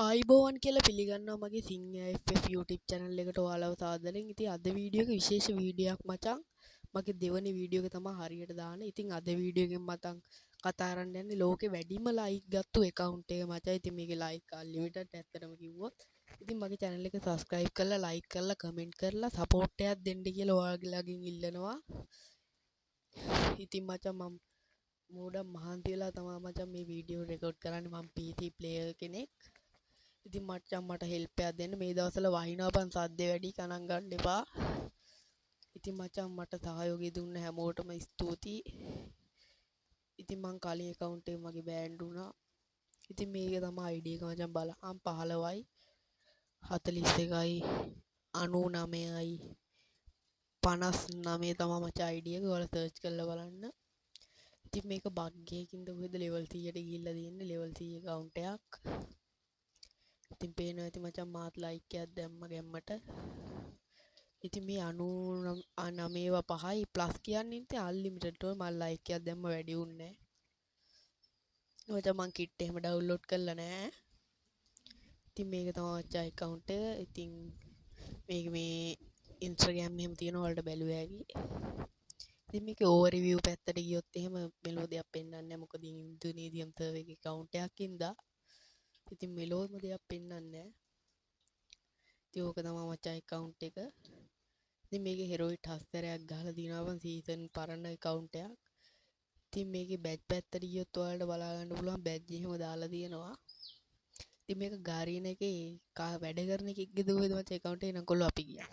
ආයුබෝවන් කියලා පිළිගන්නවා මගේ සිංහ FF YouTube channel එකට ඔයාලව සාදරයෙන්. ඉතින් අද වීඩියෝ එක විශේෂ වීඩියෝයක් මචං. මගේ දෙවනි වීඩියෝ එක තමයි හරියට දාන්නේ. ඉතින් අද වීඩියෝ එකෙන් මචං කතා කරන්න යන්නේ ලෝකෙ වැඩිම ලයික් ගත්තු ඇකවුන්ට් එක මචං. ඉතින් මේකේ ලයික් අන්ලිමිටඩ් ඇත්තටම කිව්වොත්. ඉතින් මගේ channel එක subscribe කරලා, like කරලා, comment කරලා support එකක් දෙන්න කියලා ඔයාලගෙන් ඉල්ලනවා. ඉතින් මචං මම මෝඩම් මහන්සි වෙලා තමයි මචං මේ වීඩියෝ රෙකෝඩ් කරන්නේ. මම PC player කෙනෙක්. ඉතින් මචං මට හෙල්ප් එකක් දෙන්න. මේ දවස්වල වහිනවා බං, සද්ද වැඩි, ගණන් ගන්න එපා. ඉතින් මචං මට සහයෝගය දුන්න හැමෝටම ස්තුතියි. ඉතින් මං කලින් ඇකවුන්ට් එක මගේ බෑන්ඩ් වුණා. ඉතින් මේක තමයි ID එක මචං බලහන්. 15යි 41යි 99යි 59 තමයි මචං ID එක. ඔයාලා සර්ච් කරලා බලන්න. ඉතින් මේක බග් එකකින්ද කොහෙද ලෙවල් 100ට ගිහිල්ලා තියෙන්නේ, ලෙවල් 100 ඇකවුන්ට් එකක්. ඉතින් පේනවා ඇති මචං මාත් ලයික් එකක් දැම්ම ගැම්මට. ඉතින් මේ 99 පහයි ප්ලස් කියන්නේ ඉතින් අන්ලිමිටඩ් ඔය මං ලයික් එකක් දැම්ම වැඩි වුන්නේ නෑ. මචං මං කිට් එහෙම ඩවුන්ලෝඩ් කරලා නෑ. ඉතින් මේක තමයි මචං ඇකවුන්ට් එක. ඉතින් මේක මේ ඉන්ස්ටාග්‍රෑම් එහෙම තියෙනවා ඔයාලට බැලුව හැකි. ඉතින් මේකේ ඕවර්විව් පැත්තට ගියොත් එහෙම මෙලෝ දෙයක් පෙන්වන්නේ නෑ. මොකද ඉන්දුනීසියම් සර්වර් එකේ ඇකවුන්ට් එකක් ඉඳා. ඉතින් මෙලෝම දෙයක් පෙන්වන්නේ නෑ. ඉතින් ඕක තමයි මචං ඇකවුන්ට් එක. ඉතින් මේකේ හෙරොයිට් හස්තරයක් ගහලා දිනවා බං, සීසන් පරණ ඇකවුන්ට් එකක්. ඉතින් මේකේ බැජ් පැත්තට ගියොත් ඔයාලට බලා ගන්න පුළුවන් බැජ් එහෙම දාලා තියෙනවා. ඉතින් මේක ගාරින එකේ වැඩ කරන එකෙක්ගේද කොහෙද මචං ඇකවුන්ට් එක නම් කොල්ලෝ අපි ගියා.